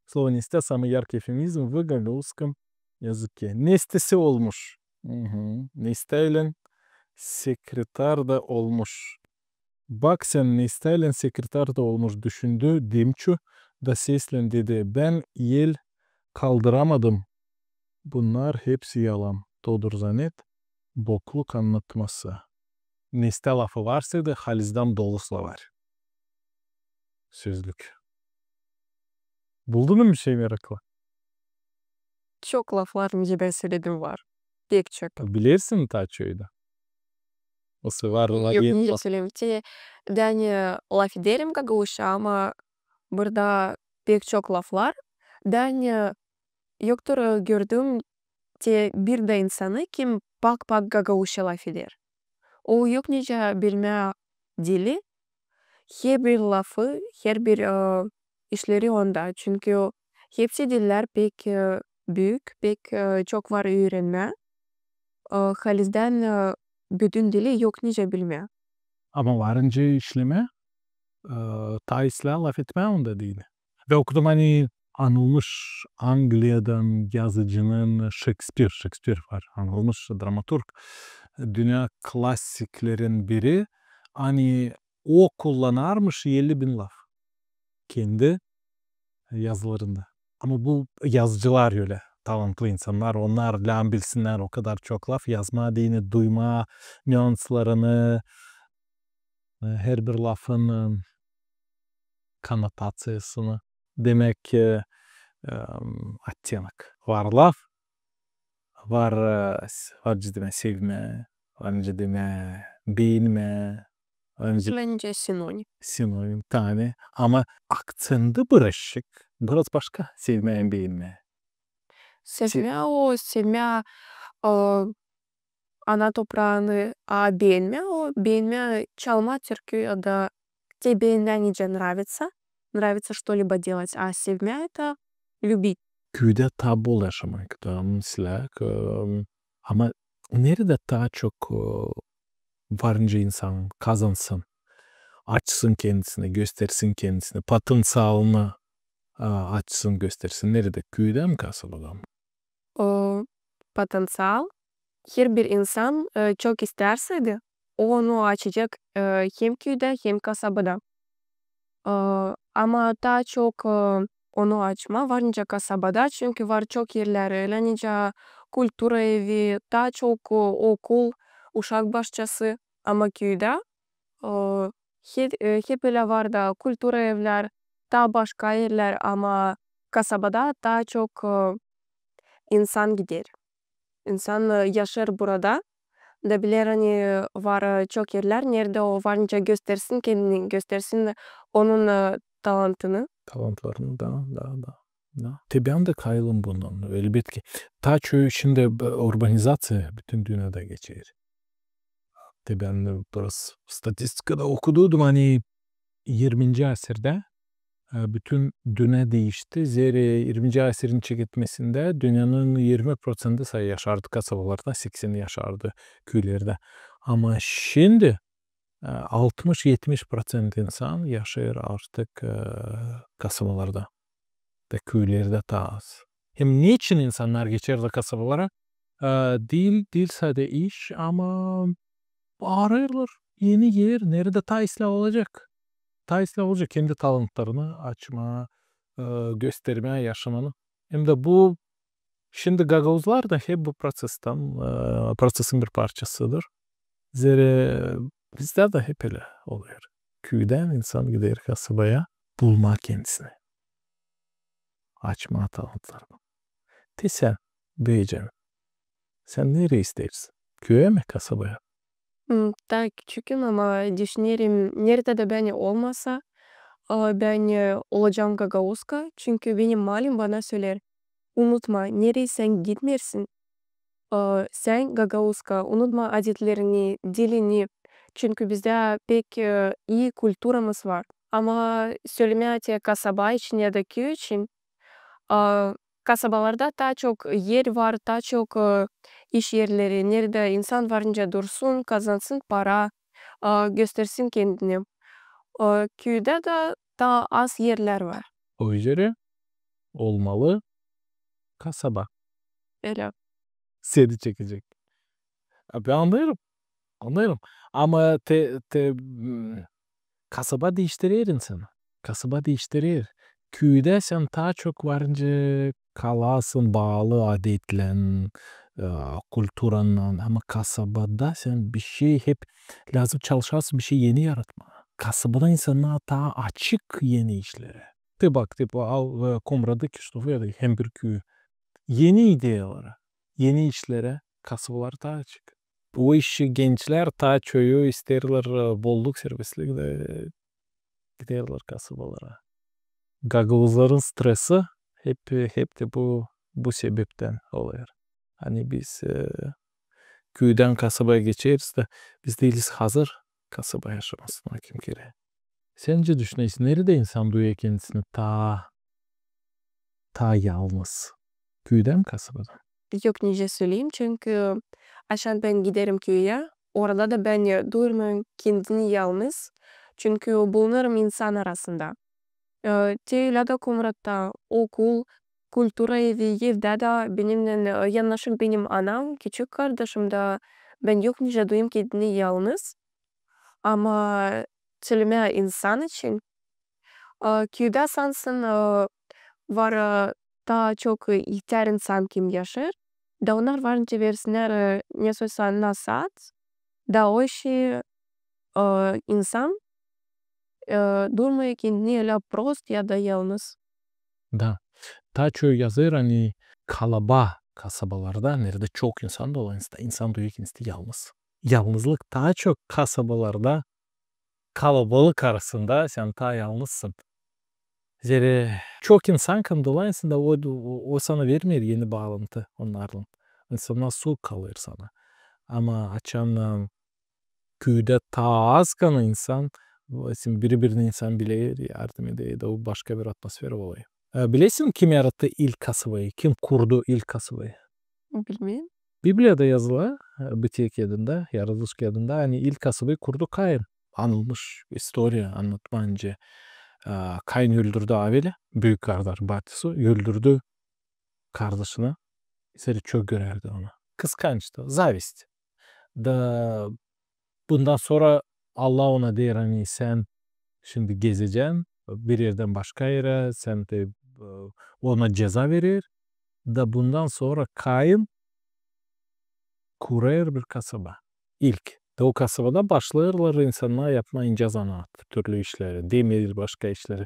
Слово нестэ самый яркий эвфемизм в гагаузском языке. Нестэ olmuş. Mhm. Nesteylän sekretar da olmuş. Bak sän, nesteylän sekretar da olmuş, düşündü Dimçu da seslän dedi: bän el Kaldıramadım. Bunnar hepsi yalan. Todur zanet, bokluk annatması. Nestää lafı varsaydı, halizdän dolu slovar. Sözlük. Buldun mu bir şey meraklı? Çok laflar, nicä bän söledim, var. Pek çok. Bilersin taa çoyu da? Osa var. Yok, nicä söleerim. Te, bän, e, lafederim gagauzça, ama burada pek çok laflar. Bän, e, yoktur, e, gördüm te bir dä insanı, kim pak-pak gagauzça lafeder. O yok nicä bilmää dili, herbir lafı, herbir, e, işleri onda. Çünkü hepsi dillär pek, e, büük, pek, e, çok var üürenmää. E, halizdän, e, bütün dili yok nicä bilmää. Ama varınca işlemää, e, taa islää lafetmää onda deyni. Ve okudum, ani anılmış Angliyadan yazıcının Şekspir, Şekspir var, anılmış dramaturg, dünnä klassiklerin biri, ani o kullanarmış elli bin laf kendi yazılarında. Ama bu yazıcılar ölä talantlı insannar, onnar lääzım bilsinnär o kadar çok laf yazmaa deyni, duymaa nüanslarını, e, herbir lafın, e, konotaţiyasını, demäk, e, em, оттенок. Var laf, var, e, s-, var nicä demää sevmää, var nicä demää beenmää, var nicä... Bence sinonim. Sinonim, tabii. Ama akţenti bıraşık, biraz başka sevmää hem beenmää. Sevmää o, sevmää, e, ana topraanı, a beenmää o, beenmää çalmaa türkü ya da te beenmää nicä нравится, нравится что-либо делать, a sevmää это любить. Küüdä taa bol yaşamak, taa, meselä, k-, ama neredä taa çok, e, varınca insan kazansın, açsın kendisini, göstersin kendisini, potenţialını, a, açsın, göstersin? Neredä? Küüdä mi, kasabada mı? O potenţial, herbir insan, e, çok istärsä dä, o onu açacek, e, hem küüdä, hem kasabada. E, ama taa çok, e, onu açmaa var nicä kasabada, çünkü var çok erlär, ölä nicä kultura evi, taa çok, e, okul, uşak başçası, ama küüdä, e, he-, e, hep ölä var da kultura evlär, taa başka erlär, ama kasabada taa çok, e, insan gider. İnsan, e, yaşêêr burada. Da biler, ani var, e, çok erlär, neredä o var nicä göstersin kendini, göstersin onun, e, talantını. Talantlarını, da, da, da, da. Te bän dä kayılım bundan, elbetki. Taa çoyu şindi, e, urbanizaţiya bütün dünnedä geçer. Te bän dä biraz statistikada okudum, ani irminci asirdä, e, bütün dünnä diişti. Zerä irminci asirin çeketmesindä dünnenin irmi proţenti sa yaşardı kasabalarda, sekseni yaşardı küülerdä. Ama şindi, e, altmış-etmiş proţent insan yaşêêr artık, e, kasabalarda. Da küülerdä taa az. Hem neçin insannar geçer da kasabalara? E, diil, diil sade iş, ama arêêrlar eni er, neredä taa islää olacek. Taa islää olacek kendi talantlarını açmaa, e, göstermää, yaşamanı. Hem dä bu şindi gagauzlar da hep bu proţestan, e, proţesin bir parçasıdır. Zerä bizdä dä hep ölä olêr. Küüdän insan gider kasabaya bulmaa kendisini, açmaa talantlarını. Te sän, Beycan, sän nereyi isteersin? Küüyä mi, kasabaya? M, taa küçüküm, ama düşünerim, neredä dä bän olmasa, a, bän, e, olacam gagauzka, çünkü benim malim bana söleer: unutma, nereyi sän gitmeersin, e, sän gagauzka, unutma adetlerini, dilini, çünkü bizdä pek, e, ii kulturamız var. Ama sölemää te kasaba için ya da küüy için, a, kasabalarda taa çok er var, taa çok, e, iş erleri, neredä insan var nicä dursun, kazansın para, a, göstersin kendini. A, küüdä dä taa az erlär var. O üzerä olmalı kasaba. Ölä. Seni çekecek. Abi, annêêrım. Annêêrım. Ama te, te, m, kasaba diiştirer insanı. Kasaba diiştirer. Küüdä sän taa çok var nicä kalasın baalı adetlän, e, kulturannan, ama kasabada sän bişey hep lääzım çalışasın, bişey eni yaratmaa. Kasabada insannar taa açık eni işlerä. Te bak, te al, e, Komratı, Kişinövı ya da hem bir küüyü. Eni ideyalara, eni işlerä kasabalar taa açık. O iş gençlär taa çoyu isteerlär, e, bolluk, serbestlik da, e, giderlär kasabalara. Gagauzların stresi hep, hep tä bu, bu sebeptän olêr. Ani biz, e, küüdän kasabaya geçeriz dä, biz diiliz hazır kasaba yaşamasına kim kerä. Sän nicä düşünersin, neredä insan duyêr kendisini taa, taa yalnız? Küüdä mi, kasabada mı? Yok, nicä söleyim, çünkü açan bän giderim küüyä, orada da bän, e, duyêrım kendimi yalnız, çünkü bulunêrım insan arasında. E, te ölä dä Komratta okul, kultura evi, evdä dä benimnän, e, yannaşık benim anam, küçük kardaşım da, bän yok nicä duyêrım kendimi yalnız. Ama sölemää insan için, e, küüdä sansın, e, var, e, taa çok, e, ihtär insan kim yaşêêr, da onnar var nicä versinnär, e, ne soysa nasaat, da o işi, e, insan, e, duymêêr kendini ölä prost ya da yalnız. Da. Taa çoyu yazêr, ani kalaba kasabalarda, neredä çok insan dolanêr, insan duyêr kendisini yalnız. Yalnızlık taa çok kasabalarda, kalabalık arasında sän taa yalnızsın. Zerä çok insan kim dolanêrsın da o, o, o sana vermeer eni baalantı onnarlan. İnsannar suuk kalêr sana. Ama açan, e, küüdä taa az kana insan, o, biri-birini insan biler, yardım eder, da o başka bir atmosfera olêr. E, bilersin, kim yarattı ilk kasabayı, kim kurdu ilk kasabayı? Bilmeerim. Bibliyada yazılı, e, Bıtıı kiyadında, Yaradılış kiyadında, ani ilk kasabayı kurdu Kain. Annılmış istoriya annatmaa nicä, e, Kain öldürdü Aveli, büük kardaş, batisi, öldürdü kardaşını, zerä çok görärdi onu. Kıskançtı, zavist. Da bundan sora Allah ona deer, ani sän şindi gezecän bir erdän başka erä, sän dä, e, ona ceza verer. Da bundan sora Kain kurêr bir kasaba. İlk. Da o kasabada başlêêrlar insannar yapmaa incä zanaat, türlü işleri, demir, başka işleri,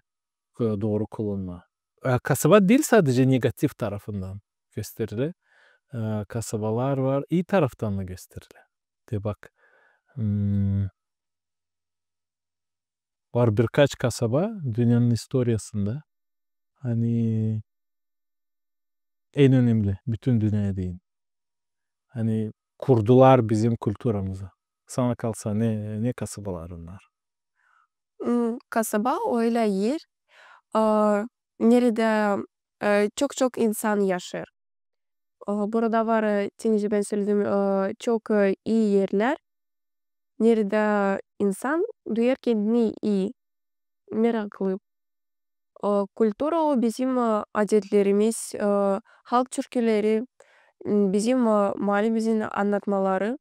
e, dooru kullanmaa. E, kasaba diil sadecä negativ tarafından gösteriler. E, kasabalar var, ii taraftan da gösteriler. Te bak, hmm, var birkaç kasaba dünnenin istoriyasında, ani en önemli bütün dünneyä deyni. Ani kurdular bizim kulturamızı. Sana kalsa, ne, ne kasabalar onnar? Hmm, kasaba o ölä er, a, neredä, e, çok-çok insan yaşêêr. A, burada var, e, te nicä bän söledim, e, çok, e, ii erlär, neredä insan duyêr kendini ii, meraklı. E, kultura o bizim, e, adetlerimiz, e, halk türküleri, m, bizim, e, maalimizdän annatmaları.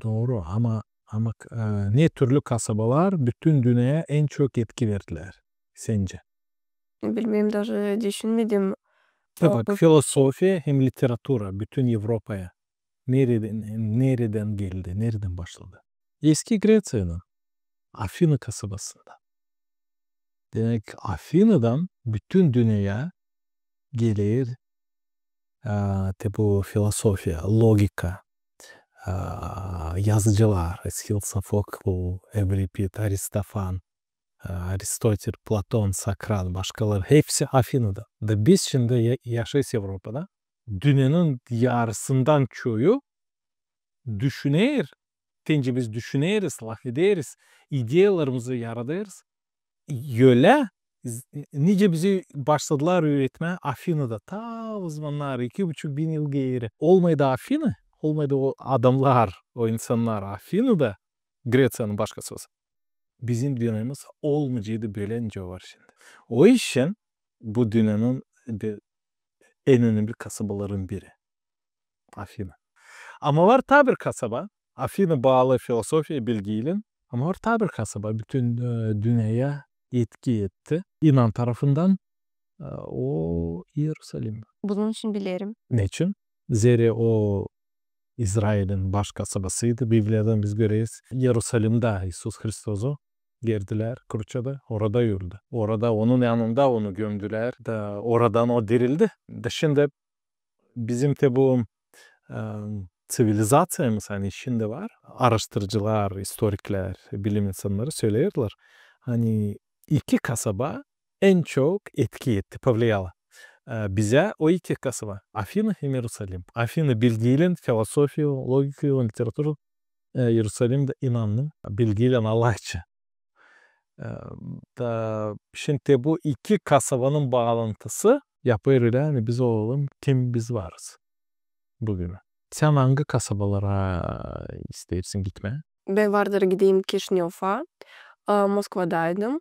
Dooru, ama, ama, e, ne türlü kasabalar bütün dünneyä en çok etki verdilär sencä? Bilmeerim, даже düşünmedim. Te bak, filosofiya hem literatura bütün Evropaya neredän, neredän geldi, neredän başladı? Eski Greţiyanın Afina kasabasında. Demäk, Afinadan bütün dünneyä geler, e, te bu filosofiya, logika, e, yazıcılar, Eskhil, Sofokl, Evripid, Aristofan, e, Aristotil, Platon, Sokrat, başkaları, hepsi Afinada. Da biz şindi ya-, yaşêêrız Evropada. Dünnenin yarısından çoyu düşüner, te nicä biz düşüneriz, lafederiz, ideyalarımızı yaradêrız. Ölä, z-, nicä bizi başladılar üüretmää Afinada, taa o zamannar, iki buçuk bin yıl geeri. Olmaydı Afina, olmaydı o adamnar, o insannar Afinada, Greţiyanın başkası olsa, bizim dünnemiz olmayaceydı bölä, nicä var şindi. O işin bu dünnenin bir en önemli kasabaların biri. Afina. Ama var taa bir kasaba, Afina baalı filosofiya, bilgiylän, ama var taa bir kasaba bütün, e, dünneyä etki etti. İnan tarafından e, o İerusalim. Bunun için bilerim. Neçin? Zerä o İzrailin baş kasabasıydı. Bibliyadan biz göreriz. İerusalimdä İisus Hristosu gerdilär kruçada. Orada öldü. Orada onun yanında onu gömdülär. Da oradan o dirildi. Da şindi bizim te bu, e, ţivilizaţiyamız, ani şindi var, aaraştırıcılar, istoriklär, bilim insannarı söleerlär, ani iki kasaba en çok etki etti, повлияло, e, bizä o iki kasaba, Afina hem İerusalim. Afina bilgiylän, filosofiya, logikaylan, literatura, e, İerusalim dä inanın, bilgiylän, Allahça. E, da şindi bu iki kasabanın baalantısı yapêr ölä, ani biz olalım kim biz varız büün. Sän angı kasabalara isteersin gitmää? Bän vardır gideyim Kişinöva, e, Moskvadaydım,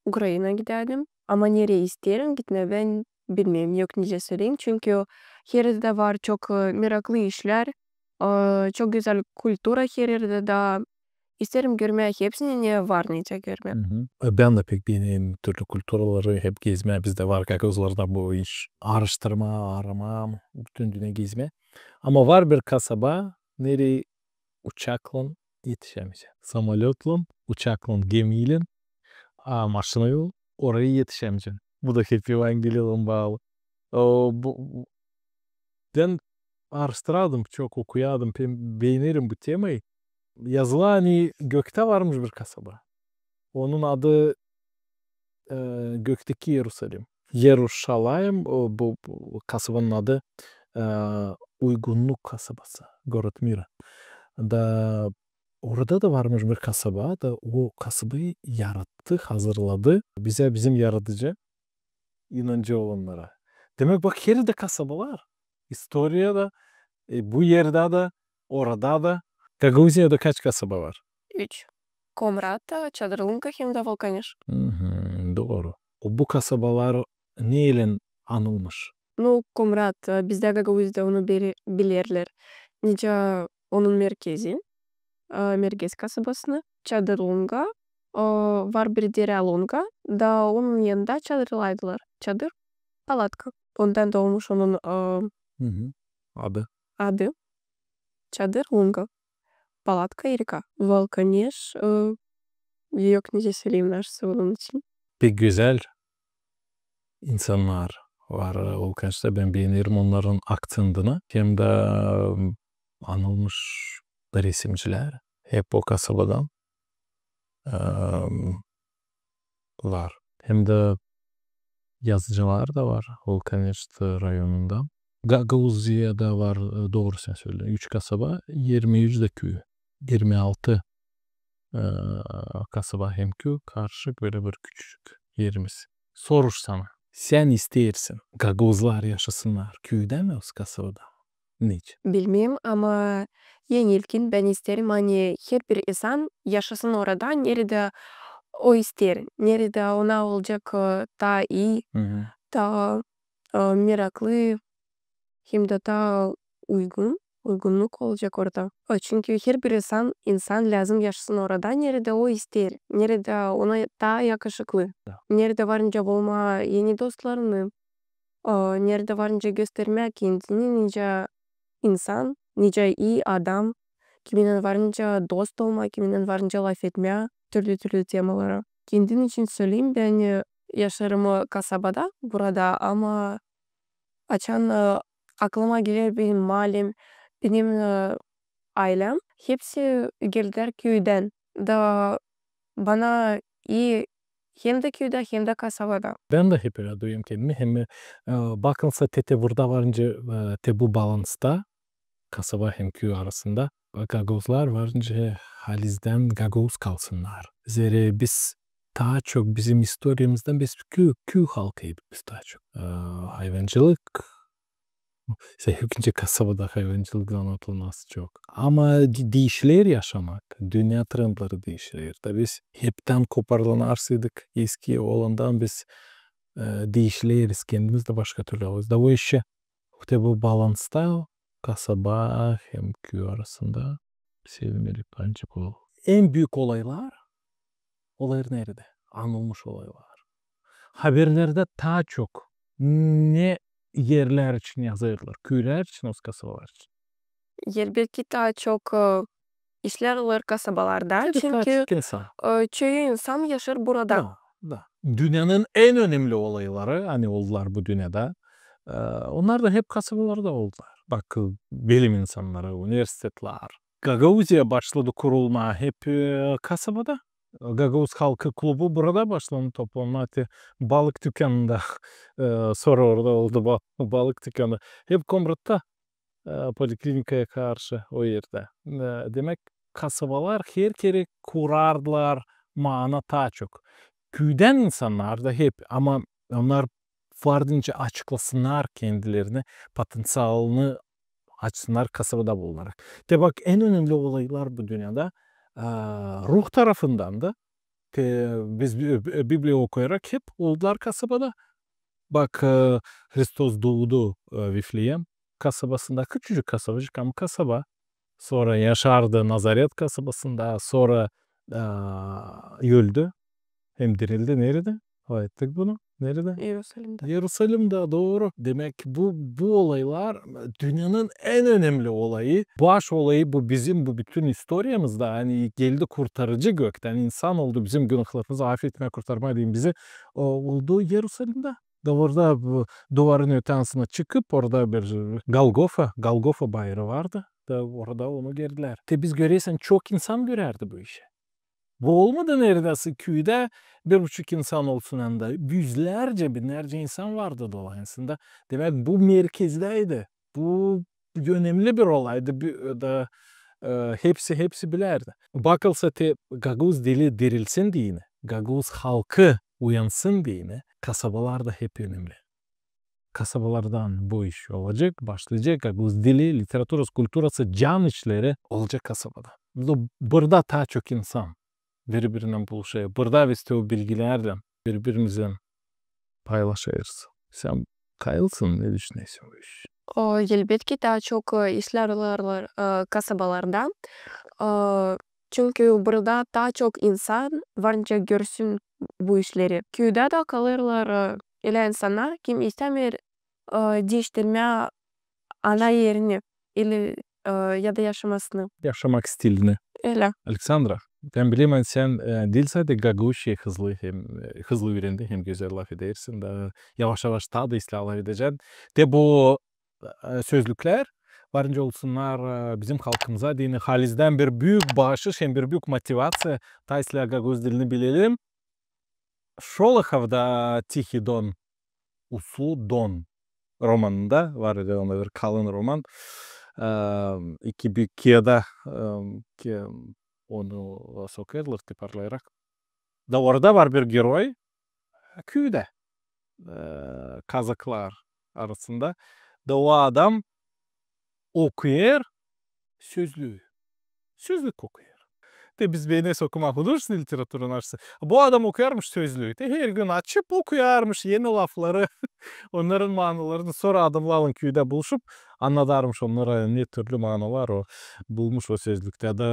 Ukraina gidäydim. Ama nereyi isteerim gitmää, bän bilmeerim, yok nicä söleyim. Çünkü hererdä var çok, e, meraklı işlär, e, çok gözäl kultura hererdä da isteerim görmää hepsini, ne var nicä görmää. E, bän dä pek beenerim türlü kulturaları hep gezmää. Bizdä var gagauzlarda bu iş, aaraştırmaa, aaramaa, bütün dünnä gezmää. Ama var bir kasaba, nereyi uçaklan etişämeyecän. Samolötlan, uçaklan, gemiylän, a maşina yol, orayı etişämeyecän. Bu da hep Evangeliyaylan baalı. O, bu, bu, bän aaraştıraydım, çok okuyaydım, bän beenerim bu temayı. Yazılı, ani göktä varmış bir kasaba. Onun adı, e, gökteki İerusalim. İeruşalayim, o, bu, bu kasabanın adı, e, uygunnuk kasabası, город мира. Da orada da varmış bir kasaba, da o kasabayı yarattı, hazırladı bizä bizim Yaradıcı, inancı olannara. Demäk, bak, hererdä kasabalar. İstoriyada, e, bu erdä dä, orada da. Gagauziyada kaç kasaba var? Üç. Komrat, Çadır Lunka hem dä Volkaneş. Mhm, dooru. O, bu kasabalar neylän anılmış? Nu, Komrat, e, bizdä Gagauziyada onu bili-, bilerlär nicä onun merkezi, e, merkez kasabasını. Çadır Lunka, e, var bir derä Lunka, da onun yanında çadırlaydılar. Çadır, palatka. Ondan da olmuş onun, e, Mhm. Adı? Adı Çadır Lunka. Palatka, reka. Volkaneş, e, yok nicä söleyim, nasıl onun için. Pek gözäl insannar var, e, Volkaneştä. Bän beenerim onnarın akţentini. Hem dä, e, anılmış resimcilär hep o kasabadan, e, var. Hem dä yazıcılar da var Volkaneşt rayonundan. Ga-, Gagauziyada var, e, dooru sän söledin. Üç kasaba, irmi üç dä küü. İrmi altı, e, kasaba hem küü, karışık bölä bir küçücük erimiz. Soruş sana. Sän isteersin, gagauzlar yaşasınnar küüdä mi, kasabada? Neçin? Bilmeerim, ama en ilkin bän isteerim, ani herbir insan yaşasın orada, neredä o isteer, neredä ona olacek, e, taa ii, taa, e, meraklı, hem dä taa uygun, uygunnuk olacek orada. E, çünkü herbir insan, insan lääzım yaşasın orada, neredä o isteer, neredä ona taa yakışıklı, neredä var nicä bulmaa eni dostlarını, e, neredä var nicä göstermää kendini nicä insan, nicä ii adam, kiminnän var nicä dost olmaa, kiminnän var nicä lafetmää türlü-türlü temalara. Kendim için söleyim, bän, e, yaşêêrım, e, kasabada, burada, ama açan, e, aklıma geler benim maalem, benim, e, aylem, hepsi geldilär küüdän. Da bana ii hem dä küüdä, hem dä kasabada. Bän dä hep ölä duyêrım kendimi. Hem, e, bakınsa, te, te burada var nicä, e, te bu baalantıda kasaba hem küü arasında, e, gagauzlar var nicä halizdän gagauz kalsınnar. Zerä biz taa çok bizim istoriyamızda biz küü, küü halkıydık biz taa çok. E, hayvancılık, Sä hep nicä kasabada hayvancılık zanaatı nasıl çok. Ama di-, diişleer yaşamak, dünnä trendleri diişleer. Da biz heptän koparılan arsaydık eski olandan, biz, e, diişleeriz, kendimiz dä başka türlü olêrız. Da o işä, te bu baalantıda kasaba hem küü arasında sevinmelik bence bu. En büük olaylar olêr neredä? Anılmış olaylar. haberlerdä taa çok ne erlär için yazêrlar? Küülär için, öz kasabalar için? Elbetki, taa çok, e, işlärlär kasabalarda, çünkü, e, çoyu insan yaşêêr burada. Da, da. Dünnenin en önemli olayları, ani oldular bu dünnedä, e, onnar da hep kasabalarda oldular. Bak, bilim insannarı, universitetlär. Gagauziya başladı kurulmaa hep, e, kasabada. Gagauz halkı klubu burada başlandı toplanmaa. Te balık tükänında, e, sora orada oldu ba-, balık tükänı. Hep Komratta, e, poliklinikaya karşı o erdä. E, demäk, kasabalar her kerä kurardılar maana taa çok. Küüdän insannar da hep, ama onnar vardıncı açıklasınnar kendilerini, potenţialını açsınnar kasabada bulunarak. Te bak, en önemli olaylar bu dünnedä, e, ruh tarafından da, te biz Bi-, Bi-, Bibliya okuyarak hep oldular kasabada. Bak, e, Hristos duudu, e, Vifleem kasabasında, küçücük kasabacık, ama kasaba. Sora yaşardı Nazaret kasabasında, sora, e, öldü. Hem dirildi. Neredä? Ayttık bunu. Neredä? İerusalimdä. İerusalimdä, dooru. Demäk, bu, bu olaylar dünnenin en önemli olayı, baş olayı bu bizim, bu bütün istoriyamızda, ani geldi Kurtarıcı göktän, insan oldu, bizim günahlarımızı afetmää, kurtarmaa deyni bizi, o, oldu İerusalimdä. Da orada bu duvarın ötensini çıkıp, orada bir Golgofa, Golgofa bayırı vardı. Da orada onu gerdilär. Te biz, göräsän, çok insan görärdi bu işi. Bu olmadı neredäsä küüdä bir buçuk insan olsun, anda üzlärcä, binnärcä insan vardı dolayısında. Demäk, bu merkezdäydi. Bu önemli bir olaydı. Bir, da, e, hepsi, hepsi bilärdi. Bakılsa, te gagauz dili dirilsin deyni, gagauz halkı uyansın deyni, kasabalar da hep önemli. Kasabalardan bu iş olacek, başlayacek. Gagauz dili, literaturası, kulturası, can işleri olacek kasabada. Bu, burada taa çok insan biri-birindän buluşêr. Burada biz te o bilgilerdän biri-birimizlän paylaşêrız. Sän kayılsın, ne düşünersin bu iş? O, elbetki, taa çok, e, işlärlär, e, kasabalarda. E, çünkü burada taa çok insan varınca görsün bu işleri. Küüdä dä kalêrlar, e, ölä insannar, kim istämeer, e, diiştirmää ana erini ili, e, ya da yaşamasını. Yaşamak stilini. Ölä. Aleksandra, bän bilerim, ani sän, e, diil sade gagauzçayı hızlı hem, e, hızlı üürendin, hem gözäl lafedersin da, yavaş-yavaş taa da islää lafedecän. Te bu, e, sözlüklär varınca olsunnar, e, bizim halkımıza deyni halizdän bir büük baaşış hem bir büük motivaţiya, taa islää gagauz dilini bilelim. Şolohovda Tihi don, Uslu don romanında var idi, onda bir kalın roman. Eee, iki büük kiyada, eee, ki onu sokêrlar tiparlayarak. Da orada var bir geroy, küüdä, eee, kazaklar arasında. Da o adam okuyêr sözlüü. Sözlük okuyêr. Te biz beeneriz okumaa hudojestvennoy literaturanın açısı. Bu adam okuyarmış sözlüü. Te her gün açıp okuyarmış eni lafları, onnarın maanalarını. Sora adamnarlan küüdä buluşup annadarmış onnara, ne türlü maanalar o bulmuş o sözlüktä. Da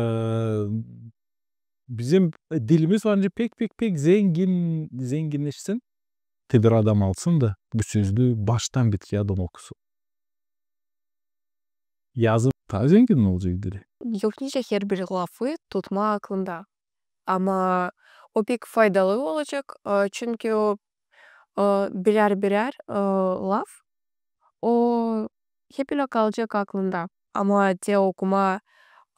bizim dilimiz bence pek, pek, pek zengin, zenginneşsin. Te bir adam alsın da bu sözlüü baştan bitirä adam okusun. Yazıp taa zengin olacek dili. Yok nicä herbir lafı tutmaa aklında. Ama o pek faydalı olacek, e, çünkü o, e, birär-birär, e, laf, o hep ölä kalacek aklında. Ama te okumaa,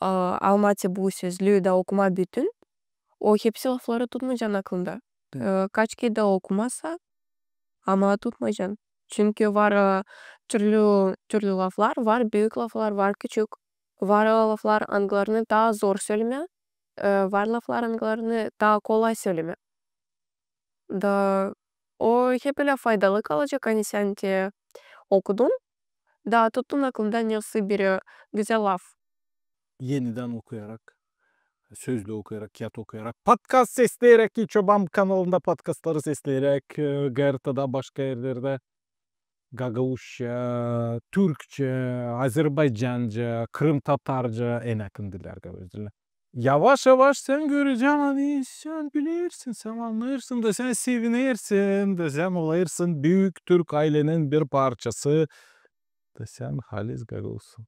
e, almaa te bu sözlüü da okumaa bütün, o hepsi lafları tutmayacan aklında. E, kaç kerä dä okumasa, ama tutmayacan. Çünkü var, e, türlü, türlü laflar, var büük laflar, var küçük. Var, e, laflar, angılarını taa zor sölemää, e, var laflar, angılarını taa kolay sölemää. Da o hep ölä faydalı kalacek, ani sän te okudun, da tuttun aklında nesoy bir, e, gözäl laf. Enidän okuyarak, sözlüü okuyarak, kiyat okuyarak, podkast sesleyäräk, İ Çoban kanalında podkastları sesleyäräk, e, Gagauziyada, başka erlerdä gagauzça, türkçä, azerbaycanca, krımtatarca, en yakın dillär gagauz dilinä. yavaş-yavaş sän görecän, ani sän bilersin, sän annêêrsın da sän sevinersin da sän olêrsın büük türk aylenin bir parçası da sän halis garusın.